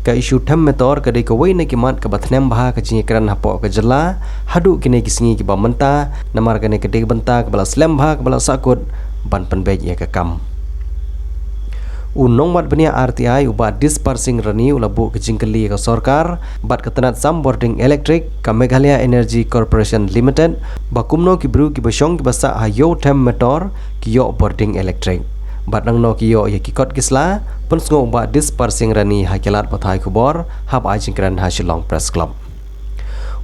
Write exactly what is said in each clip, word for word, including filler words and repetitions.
Ka issue them metor ka dei kawei na ki mat kaba thnem bha ka jingïakren hapoh ka jylla haduh kine ki sngi kiba mynta, namar kane ka dei ka bynta kaba la slem bha kaba la sahkut ban pynbeit ïa ka kam. U nongwad bniah R T I u Bah Disparsing Rani u la buh ka jingkylli ïa ka sorkar bad ka tnat sam bording elektrik ka Meghalaya Energy Corporation Limited ba kumno ki briew kiba shong kiba sah ha ïew them metor ki ïoh bording elektrik bad nangno ki ïoh ïa ki kot ki sla. Pynsngew u Bah Disparsing Rani ha ki lad pathai khubor haba ai jingkren ha Shillong Press Club.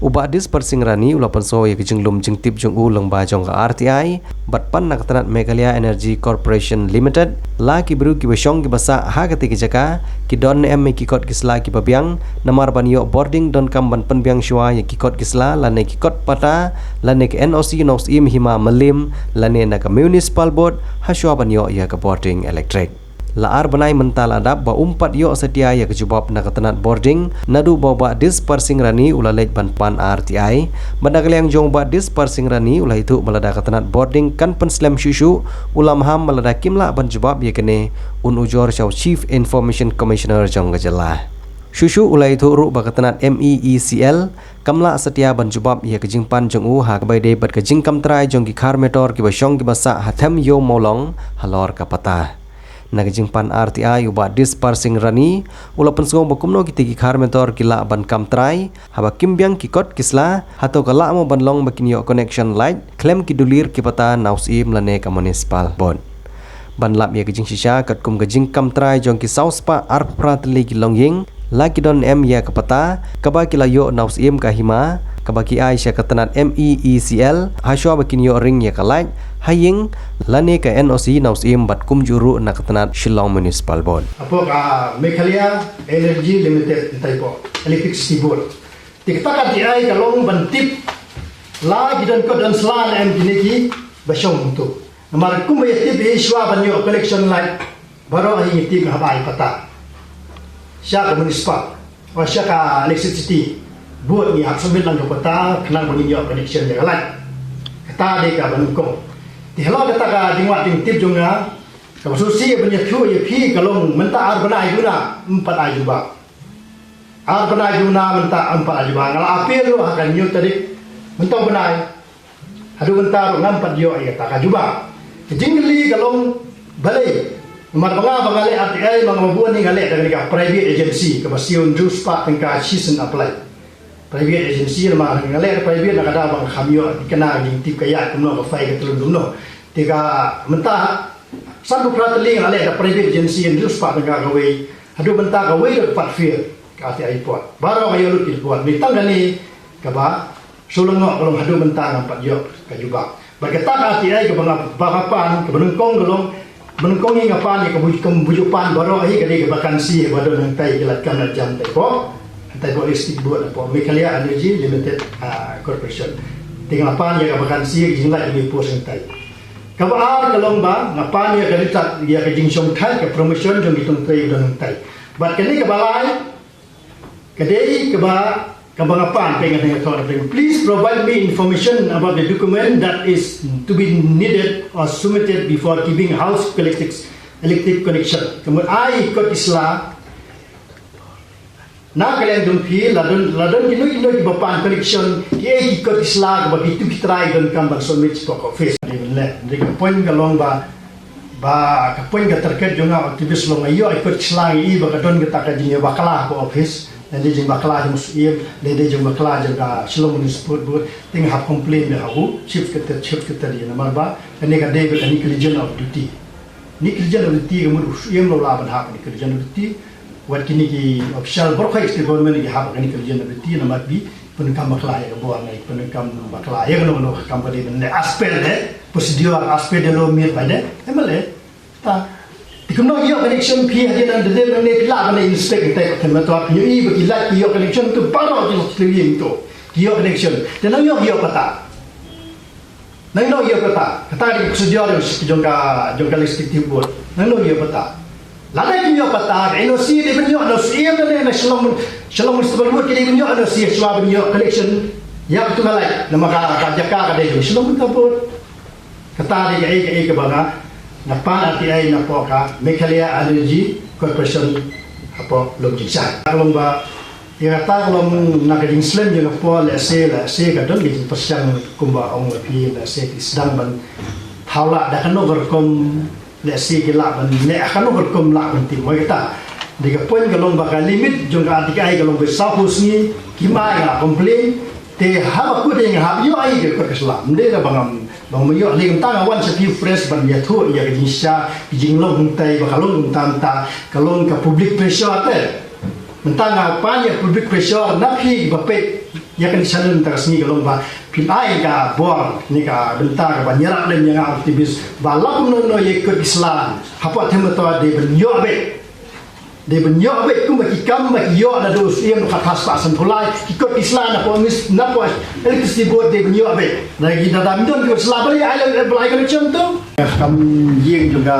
U Bah Disparsing Rani u la pynsngew ïa ka jinglum jingtip jong u lyngba jong ka R T I bad pan na ka tnat Meghalaya Energy Corporation Limited, la ki briew kiba shong kiba sah ha katei ka jaka ki don ne em ïa ki kot ki sla kiba biang, namar ban ïoh bording donkam ban pynbiang shuwa ïa ki kot ki sla lane ki kot pata lane ka N O C na u syiem hima mylliem lane na ka municipal board ha shuwa ban ïoh ïa ka bording elektrik. La ar bnai mynta la dap ba um pat ïoh satia ïa ka jubab na ka tnat bording naduh ba u Bah Disparsing Rani u la leit ban pan R T I. Bad na ka liang jong u Bah Disparsing Rani u la ïathuh ba lada ka tnat bording kan pynslem shuh shuh, u la maham ba lada kim lah ban jubab ïa kane, un ujor sha u Chief Information Commissioner jong ka jylla. Shuh shuh u la ïathuh ruh ba ka tnat M E E C L kam lah satia ban jubab ïa ka jingpan jong u ha kaba ïadei bad ka jingkam trai jong ki khar metor kiba shong kiba sah ha them ïew mawlong halor ka pata. Na ka jingpan R T I u Bah Disparsing Rani u la pynsngew ba kumno kitei ki khar metor ki lah ban kam trai haba kim biang ki kot ki sla, hato ka lah mo ban long ba kin ïoh connection light khlem ki dulir ki pata na u syiem lane ka municipal board. Ban lap ïa ka jingshisha katkum ka jingkam trai jong ki saw spah arphew phra tylli ki longïing, la ki don em ïa ka pata kaba ki la ïoh na u syiem ka hima kaba ki ai sha ka tnat M E E C L ha shuwa ba kin ïoh ring ïa ka light ha ïing lane ka N O C na u syiem bad kumjuh ruh na ka tnat Shillong Municipal Board. Hapoh ka Meghalaya Energy Limited, hynrei hapoh Electricity Board. Te kata ka R T I ka long ban tip la ki don kot don sla ne em kine kiba shong hangto. Namar kumba ïa tip ïa i shuwa ban ïoh connection light, baroh hi ngi tip nga hap ai pata sha ka municipal, wa sha ka electricity board, ngi hap submit lang ka pata khnang ba ngin ïoh connection ïa ka light. Kata dei kaba nyngkong. Te halor kata ka jingwad jingtip jong nga, kaba sngewsih ban ïathuh ïa phi ka long mynta ar bnai duna ym pat ai jubab. Ar bnai duna mynta ym pat ai jubab. Nga la appeal ruh ha ka hynñiew tarik mynta u bnai. Haduh mynta ruh ngam pat ïoh ïa kata ka jubab. Ka jingkylli ka long balei. Namar ba nga ba nga leh R T I, ba nga bun hi nga leh da kane ka private agency kaba siew hynriew spah tyngka shisien apply. Private agency, namar nga leh da private na ka daw ba nga kham ïoh kane ka jingtip ka ïaid kumno, ka file ka tlun kumno. Te ka mynta sanphew phra tylli nga leh da private agency, hynriew spah tyngka kawei. Haduh mynta kawei ruh pat fail ka R T I report. Baroh nga ïoh lut ki report. Mynta kane kaba shu lyngngoh ka long haduh mynta ngam pat ïoh ka jubab. Bad kata ka R T I kaba nga, ba nga pan, kaba nyngkong ka long, ba nyngkong hi nga pan ïa ka buj-, ka bujuk pan baroh hi ka dei ka vacancy ba don hangtai ki lad kam lad jam hangtai hapoh, hangtai hapoh Electricity Board, hapoh Meghalaya Energy Limited, ah, Corporation. Te nga pan ïa ka vacancy, ka jinglait ïa ki post hangtai. Kaba ar ka long ba nga pan ïa ka ritad, ïa ka jingshongthait, ka promotion jong ki tongtrei ba don hangtai. Bad kane kaba lai ka dei kaba, kaba nga pan, pynban nga thoh, pynban, "Please provide me information about the document that is to be needed or submitted before giving house electric, electric connection." Ka mut ai kot ki sla na ka liang jong phi, la don, la don kino kino kiba pan connection, kiei ki kot ki sla kaba kito ki trai donkam ban submit shapoh ka office. Dei ban leh, dei ka point ka long ba, ba ka point ka target jong nga, activist long, nga ïoh ïa kot ki sla, nga i ba ka don kata ka jingbakla hapoh office, lane jingbakla jong u syiem, lane jingbakla jong ka Shillong Municipal Board, te nga hap complain da ha u Chief Secretary, Chief Secretary, namar ba kane ka dei ba ka negligence of duty. Negligence of duty ka mut u syiem u la lah ban hap negligence of duty. Wat kine ki official baroh ha state government ki hap negligence of duty namar ba ki pyndonkam bakla ïa ka bor, ne ki pyndonkam bakla ïa kano kano ka kam ka dei ban leh as per the procedure, as per the law made by the M L A. Ta, te kumno ïoh connection phi hadien nang dei nang ne phi lah ban inspect, te ka them to phi ïoh i ba ki lah ki ïoh connection to, baroh ki ïoh connection. Te nang ïoh, ïoh pata. Nang ïoh, ïoh pata. Kata ka dei ka procedure jong, jong ka, jong ka Electricity Board. Nang ïoh, ïoh pata. Lada kim ïoh pata, ka N O C dei ban ïoh, N O C ïa ka dei na Shillong, Shillong Municipal Board ki dei ban ïoh, N O C shuwa ban ïoh connection ïa katu ka light. Namar ka, ka jaka ka dei jong Shillong Municipal Board. Kata dei kaei kaei kaba nga, nga pan R T I napoh ka Meghalaya Energy Corporation Hapoh lum jingshai ka long ba ïa kata ka long na ka jingslem jong ka por lehse lehse ka don ka jingpyrshang kumba ong la phi lehse ki sdang ban thaw lah da kano ka rukom lehse ki lah ban leh kano ka rukom lah ban tip mo kata. Dei ka point ka long ba ka limit jong ka article ka long ba saw phew sngi ki ma ïa complain. Te haba kut ïa nga hap ïoh ai ka kot ka sla. Ym dei da ba ngam ba ngam ïoh lei mynta nga wan sha phi fresh ban ïathuh ïa ka jingshisha ka jinglong hangtai ba ka long kumta mynta ka long ka public pressure te. Mynta nga pan ïa public pressure na phi ba peit ïa kane ka channel mynta ka sngi ka long ba phi ai ka bor ne ka bynta ka ban ïarap lem ïa nga activist ba la kumno kumno ïa ka kot ka sla hapoh Thangbetoi dei ban ïoh beit. Dei ban ïoh beit kumba ki kam ba ki ïoh naduh u Syiem khatphra spah sanphew lai ki kot ki sla napoh mis napoh electricity board dei ban ïoh beit. Na ki da dam don ki sla ba lei ai la ba lai connection tu. Kam ïeng jong ka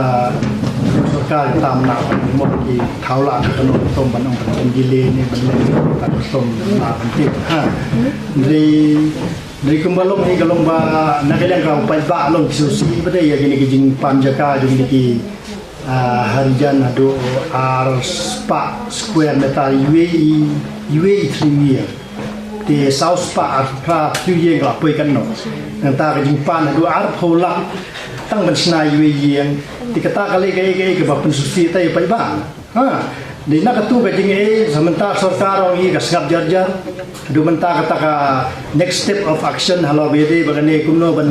sorkar ki tam na mo ki thaw lah ka kano tom ban ong ban delay ne ban leh ka tom na ban tip ha. Dei dei kumba long ni ka long ba na ka liang ka paidbah long ki sngewsih ba dei ïa kine ki jingpam jaka jong kine ki Ah, harijan haduh ar spah square meter iwei i iwei i three year. Te saw spah ar phra three year la poi kan no. Nangta ka jingpan haduh ar phew lak tang ban shna iwei ïeng. Te kata ka lei ka ei ka ei kaba pynsngewsih te ïa paidbah. Ha. Dei na katu ka jingei sa mynta sorkar ong i ka sngap jar jar. Haduh mynta kata ka next step of action halor ba ïadei ba kane kumno ban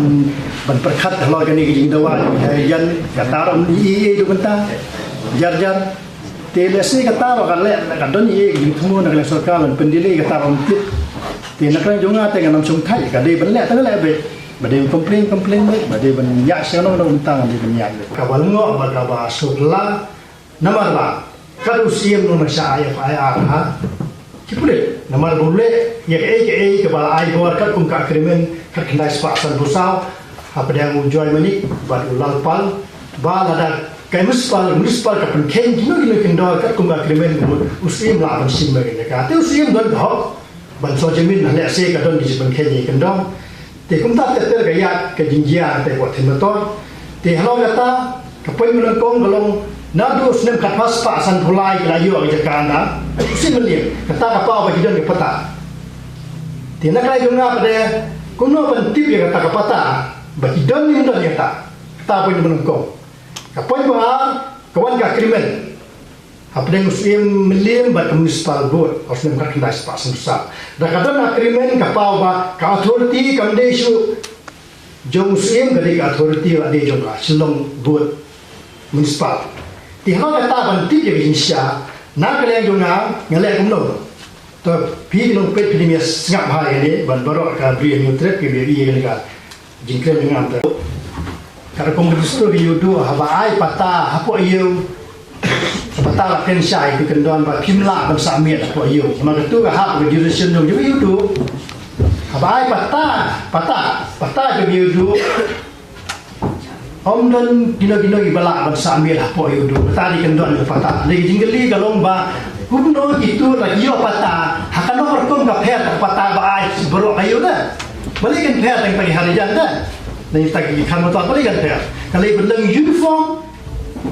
ban pyrkhat halor kane ka jingdawa jong ki harijan kata ong i i haduh mynta jar jar. Te lehse kata ba ka leh ka don i i ka jingthmu na ka sorkar ban pyndelay kata ong tip. Te na ka jong nga te nga nam shong thai ka dei ban leh ta leh beit. Ba dei complain complain beit ba dei ban ïa sha nong nong mynta dei ban ïa. Ka ba lyngngoh ba ka ba suk la Namar ba kat u Syiem nong na sha ai F I R ha ki pulit namar ba u leh ïa kaei kaei kaba la ai bor kat kum ka agreement kat khyndai spah sanphew saw hapdeng u Joy Manik bad u Lalpal ba lada ka municipal municipal ka pynkheiñ kino kino ki ndor kat kum ka agreement ka mut u Syiem lah ban shim ïa ka te u Syiem don ka hok ban shu jamin ha lehse ka don ki jingpynkheiñ ïa ki ndor. Te kumta ter ter ka ïaid ka jingjia te ko Thangbetoi. Te halor kata ka point ba nyngkong ka long naduh snem khatphra spah sanphew lai ki la ïoh ka jaka na u Syiem Mylliem kata ka paw ba ki don ka pata. Te na ka jong nga pat de kumno ban tip ïa kata ka pata ba ki don ne ym don ïa kata. Kata point ba nyngkong. Ka point ba ar ka wan ka agreement. Hapdeng u Syiem Mylliem bad ka municipal board ha u snem khatkhyndai spah sanphew saw. Da ka don agreement ka paw ba ka authority kam dei shuh jong u Syiem ka dei ka authority ka dei jong ka Shillong board municipal. Te ha kata ban tip ïa ka jingshisha na ka liang jong nga nga leh kumno. To phi ki nongpeit phi dei ban ïa sngap ha ïa ne ban baroh ka briew Hynñiewtrep ki briew ïa kane ka jingkren jong nga. Ka rukom ka dustur ka ïoh duh haba ai pata hapoh ïew. Pata la kren shai ki kyndon ba phim lah ban sah miet hapoh ïew. Namar katu ka hap ka jurisdiction jong ïoh duh. Haba ai pata pata pata ka ïoh duh. Ym don kino kino kiba lah ban sah miet hapoh ïew duh. Pata dei kyndon ka pata. Dei ka jingkylli ka long ba kumno kitu la ïoh pata ha kano ka rukom ka pher ka pata ba ai baroh ka ïew da. Balei kan pher tang tang harijan da. Nang ita ki kham motor balei kan pher. Ka lei ban long uniform.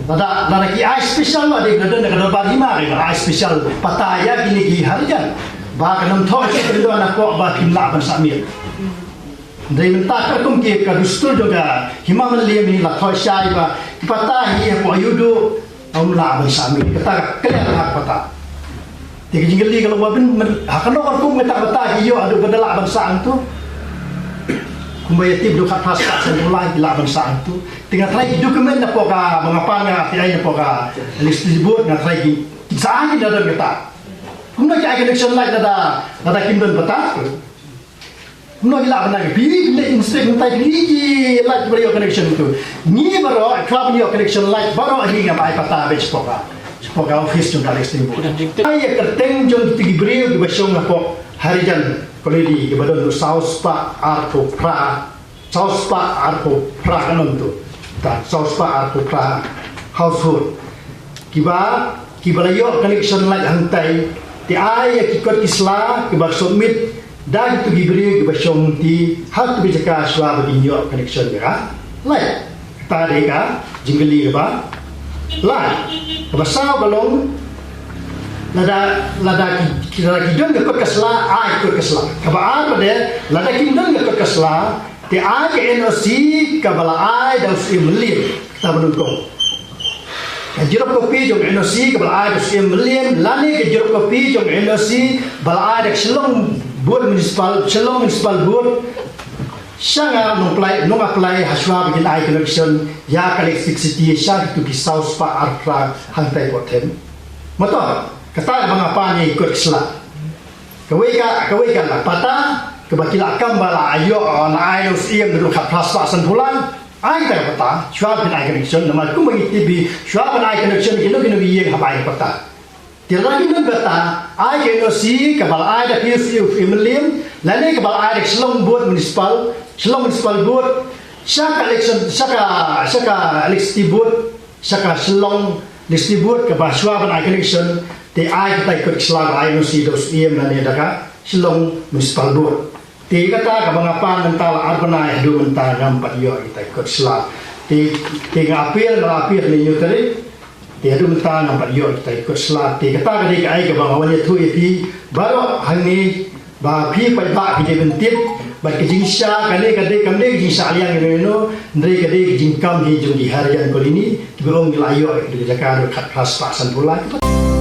Lada lada ki ai special la dei ka don ka dorbar hima ka ai special pata ïa kine ki harijan. Ba kan ym thoh ki kyndon hapoh ba phim lah ban sah miet. Dei mynta ka kum ki ka dustur jong ka Hima Mylliem hi la thoh shai ba ki pata hi hapoh ïew duh ym lah ban sah miet kata ka clear ha pata. Te ka jingkylli ka long ba bin ha kano ka kum kata ka pata hi ïoh haduh ba da lah ban sah hangtu. Kumba ïa tip duh khatphra spah sanphew lai ki lah ban sah hangtu. Te nga tharai ki document napoh ka ba nga pan nga ati ai napoh ka electricity board nga tharai ki sah ki da don kata. Kumno ki ai connection light lada lada kim don pata. Kumno ki lah ban nang phi phi leh inspect mynta phi ki light ba ïoh connection tu. Ngi baroh khlem ïoh connection light baroh hi ngam ai pata bad shapoh ka shapoh ka office jong ka electricity board. Ai ïa kyrteng jong kito ki briew kiba shong hapoh Harijan Colony kiba don saw spah arphew phra. Saw spah arphew phra ka nong tu. Ta saw spah arphew phra household. Kiba kiba la ïoh connection light hangtai te ai ïa ki kot ki sla kiba submit da kito ki briew kiba shong ti ha kito ki jaka shuwa ba kin ïoh connection ïa ka light. Kata dei ka jingkylli kaba lai. Kaba saw ka long Lada, lada ki, lada ki don ka kot ka sla, ai kot ka sla. Kaba ar pat de, lada kim don ka kot ka sla, te ai ka N O C kaba la ai da u Syiem Mylliem, kata ba nyngkong. Ka xerox copy jong N O C kaba la ai da u Syiem Mylliem, lane ka xerox copy jong N O C ba la ai da ka Shillong Board Municipal, Shillong Municipal Board, sha nga nong apply, nong apply ha shuwa ba kin ai connection ïa ka electricity sha kitu ki saw spah arphew phra hangtai Port Them. Mato, kata kaba nga pan ïa ki kot ki sla. Kawei ka, kawei ka la patta, kaba ki la kam ba la ïoh, la ai da u Syiem naduh khatphra spah sanphew lai. Ai kata ka patta, shuwa ban ai connection, namar kumba ngi tip hi, shuwa ban ai connection, kino kino ki ïeng hap ai ka patta. Te lada kim don patta, ai ka N O C kaba la ai da phi u Syiem Mylliem, lane kaba la ai da Shillong Board Municipal, Shillong Municipal Board, sha ka election, sha ka, sha ka electricity board, sha ka Shillong Electricity Board kaba shuwa ban ai connection, te ai kata ki kot ki sla ba ai N O C da u Syiem lane da ka Shillong Municipal Board. Te kata kaba nga pan mynta la ar bnai haduh mynta ngam pat ïoh kita ki kot ki sla. Te, te nga appeal, nga appeal ha une u tarik. Te haduh mynta ngam pat ïoh kita ki kot ki sla. Te kata ka dei kaei kaba nga wan ïathuh ïa phi baroh hangne ba phi paidbah phi dei ban tip, bad ka jingshisha kane ka dei kam dei ka jingshisha liang ïano ïano, hynrei ka dei ka jingkam hi jong ki Harijan Colony, kiba ong ngi la ïoh ïa ka jaka naduh khatphra spah sanphew lai.